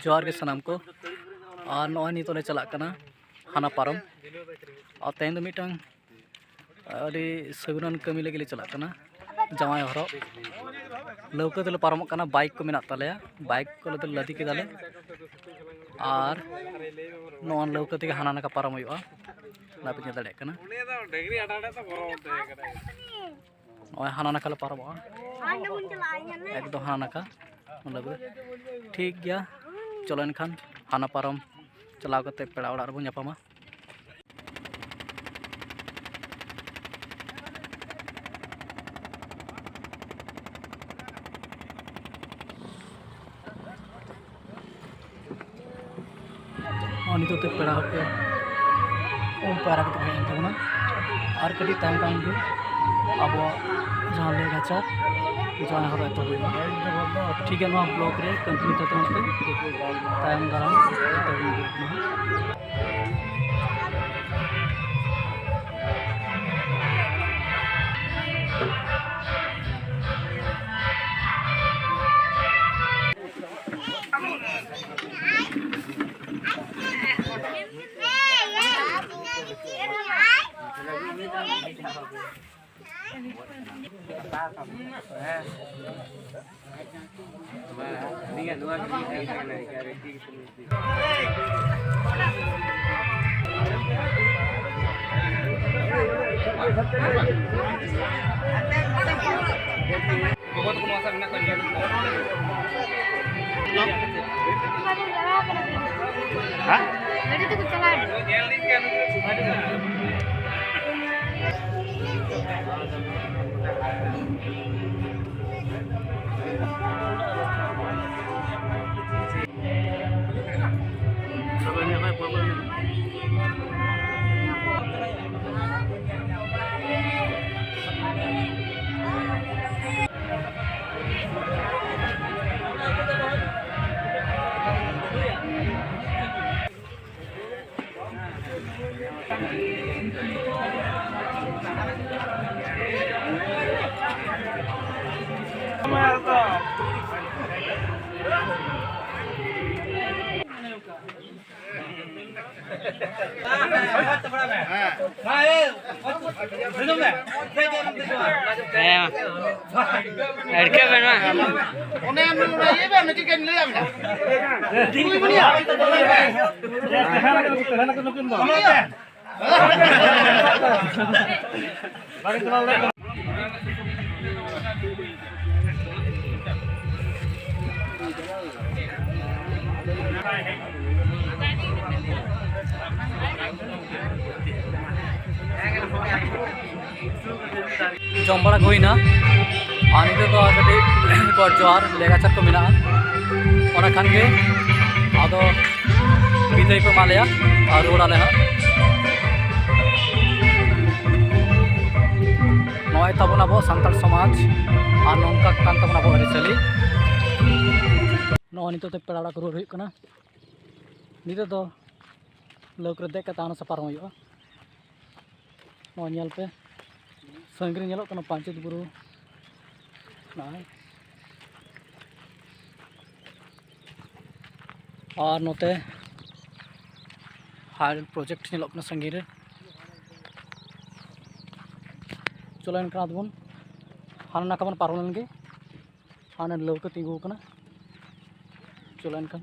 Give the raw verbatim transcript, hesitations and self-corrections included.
ᱡᱚᱦᱟᱨ ᱜᱮ ᱥᱟᱱᱟᱢ ᱠᱚ᱾ ᱟᱨ ᱱᱚᱜᱼᱚᱭ ᱱᱤᱛᱚᱜ ᱞᱮ ᱪᱟᱞᱟᱜ ᱠᱟᱱᱟ ᱦᱟᱱᱟ ᱯᱟᱨᱚᱢ᱾ ᱟᱨ ᱛᱮᱦᱮᱧ ᱫᱚ ᱢᱤᱫᱴᱟᱝ ᱟᱹᱰᱤ ᱥᱟᱹᱜᱩᱱᱟᱱ ᱠᱟᱹᱢᱤ ᱞᱟᱹᱜᱤᱫ ᱞᱮ ᱪᱟᱞᱟᱜ ᱠᱟᱱᱟ᱾ ᱡᱟᱶᱟᱭ ᱦᱚᱨᱚᱜ ᱞᱟᱹᱣᱠᱟᱹ ᱛᱮᱞᱮ ᱯᱟᱨᱚᱢᱚᱜ ᱠᱟᱱᱟ᱾ ᱵᱟᱭᱤᱠ ᱠᱚ ᱢᱮᱱᱟᱜ ᱛᱟᱞᱮᱭᱟ, ᱵᱟᱭᱤᱠ ᱠᱚᱞᱮ ᱞᱟᱫᱮ ᱠᱮᱫᱟᱞᱮ᱾ ᱟᱨ ᱱᱚᱣᱟ ᱞᱟᱹᱣᱠᱟᱹ ᱛᱮᱜᱮ ᱦᱟᱱᱟ ᱱᱟᱠᱟ ᱯᱟᱨᱚᱢ ᱦᱩᱭᱩᱜᱼᱟ᱾ ᱚᱱᱟ ᱯᱮ ᱧᱮᱞ ᱫᱟᱲᱮᱭᱟᱜ ᱠᱟᱱᱟ᱾ ᱱᱚᱜᱼᱚᱭ ᱦᱟᱱᱟ ᱱᱟᱠᱷᱟ ᱞᱮ ᱯᱟᱨᱚᱢᱚᱜᱼᱟ, ᱮᱠᱫᱚᱢ ᱦᱟᱱᱟ ᱱᱟᱠᱷᱟ᱾ ᱚᱸᱰᱮ ᱵᱚᱞᱮ ᱴᱷᱤᱠ ᱜᱮᱭᱟ, ᱪᱚᱞᱚ ᱮᱱᱠᱷᱟᱱ ᱦᱟᱱᱟ ᱯᱟᱨᱚᱢ ᱪᱟᱞᱟᱣ ᱠᱟᱛᱮ ᱯᱮᱲᱟ ᱚᱲᱟᱜ ᱨᱮᱵᱚᱱ ᱧᱟᱯᱟᱢᱟ᱾ ᱱᱚᱜᱼᱚᱭ ᱱᱤᱛᱚᱜ ᱛᱮ ᱯᱮᱲᱟ ᱦᱚᱲ ᱠᱚ ᱩᱢ ᱯᱟᱭᱨᱟ ᱠᱟᱛᱮ ᱠᱚ ᱦᱮᱡ ᱮᱱ ᱛᱟᱵᱚᱱᱟ᱾ ᱟᱨ ᱠᱟᱹᱴᱤᱡ ᱛᱟᱭᱚᱢ ᱠᱷᱟᱱ ᱜᱮ ᱟᱵᱚᱣᱟᱜ ᱡᱟᱦᱟᱸ ᱞᱟᱹᱭ ᱞᱟᱠᱪᱟᱨ ᱡᱟᱶᱟᱭ ᱦᱚᱨᱚᱜ ᱮᱛᱚᱦᱚᱵ ᱦᱩᱭᱩᱜᱼᱟ᱾ ᱴᱷᱤᱠ ᱜᱮᱭᱟ, ᱱᱚᱣᱟ ᱵᱞᱚᱜ ᱨᱮ ᱠᱚᱱᱴᱤᱱᱤᱭᱩ ᱛᱟᱦᱮᱸ ᱛᱟᱵᱚᱱ ᱯᱮ᱾ ᱛᱟᱭᱚᱢ ᱫᱟᱨᱟᱢ ᱡᱚᱛᱚ ᱵᱚᱱ ᱩᱫᱩᱜ ᱟᱵᱚᱱᱟ᱾ ᱜᱚᱜᱚ ᱛᱟᱠᱚ ᱱᱚᱣᱟ ᱥᱟᱶ ᱢᱮᱱᱟᱜ ᱠᱚᱣᱟ, ᱧᱮᱞ ᱠᱚᱣᱟ᱾ ᱦᱮᱸ? ᱜᱟᱹᱰᱤ ᱛᱮᱠᱚ ᱪᱟᱞᱟᱣ ᱮᱱᱟ᱾ ᱮᱴᱠᱮ ᱢᱮᱱᱟᱜᱼᱟ᱾ ᱚᱱᱮ ᱚᱱᱟ ᱤᱭᱟᱹ ᱵᱮᱱ, ᱪᱮᱫ ᱠᱟᱧ ᱞᱟᱹᱭᱟᱢ ᱠᱟᱱᱟ? ᱡᱚᱢ ᱵᱟᱲᱟ ᱠᱚ ᱦᱩᱭᱱᱟ, ᱟᱨ ᱱᱤᱛᱚᱜ ᱫᱚ ᱠᱟᱹᱴᱤᱡ ᱜᱚᱰ ᱡᱚᱦᱟᱨ lecture ᱠᱚ ᱢᱮᱱᱟᱜᱼᱟ, ᱚᱱᱟ ᱠᱷᱟᱱ ᱜᱮ ᱟᱫᱚ ᱵᱤᱫᱟᱹᱭ ᱠᱚ ᱮᱢᱟ ᱞᱮᱭᱟ ᱟᱨ ᱨᱩᱣᱟᱹᱲ ᱟᱞᱮ ᱦᱟᱸᱜ᱾ ᱱᱚᱜᱼᱚᱭ ᱛᱟᱵᱚᱱ ᱟᱵᱚ ᱥᱟᱱᱛᱟᱲ ᱥᱚᱢᱟᱡᱽ ᱟᱨ ᱱᱚᱝᱠᱟ ᱠᱟᱱ ᱛᱟᱵᱚᱱᱟ ᱟᱵᱚ ᱟᱹᱨᱤᱪᱟᱹᱞᱤ᱾ ᱱᱚᱜᱼᱚᱭ ᱱᱤᱛᱚᱜ ᱛᱮ ᱯᱮᱲᱟ ᱚᱲᱟᱜ ᱠᱚ ᱨᱩᱣᱟᱹᱲ ᱦᱩᱭᱩᱜ ᱠᱟᱱᱟ᱾ ᱱᱤᱛᱚᱜ ᱫᱚ ᱞᱟᱹᱣᱠᱟᱹ ᱨᱮ ᱫᱮᱡ ᱠᱟᱛᱮ ᱦᱟᱱᱟ ᱥᱟ ᱯᱟᱨᱚᱢ ᱦᱩᱭᱩᱜᱼᱟ᱾ ᱱᱚᱣᱟ ᱧᱮᱞ ᱯᱮ, ᱥᱟᱺᱜᱤᱧ ᱨᱮ ᱧᱮᱞᱚᱜ ᱠᱟᱱᱟ ᱯᱟᱧᱪᱮᱛ ᱵᱩᱨᱩ᱾ ᱱᱚᱜᱼᱚᱭ᱾ ᱟᱨ ᱱᱚᱛᱮ hydro project ᱧᱮᱞᱚᱜ ᱠᱟᱱᱟ ᱥᱟᱺᱜᱤᱧ ᱨᱮ᱾ ᱪᱚᱞᱚ ᱮᱱᱠᱷᱟᱱ ᱟᱫᱚ ᱵᱚᱱ ᱦᱟᱱᱟ ᱱᱟᱠᱷᱟ ᱵᱚᱱ ᱯᱟᱨᱚᱢ ᱞᱮᱱ ᱜᱮ᱾ ᱦᱟᱱᱮ ᱞᱟᱹᱣᱠᱟᱹ ᱛᱤᱸᱜᱩ ᱟᱠᱟᱱᱟ᱾ ᱪᱚᱞᱚ ᱮᱱᱠᱷᱟᱱ᱾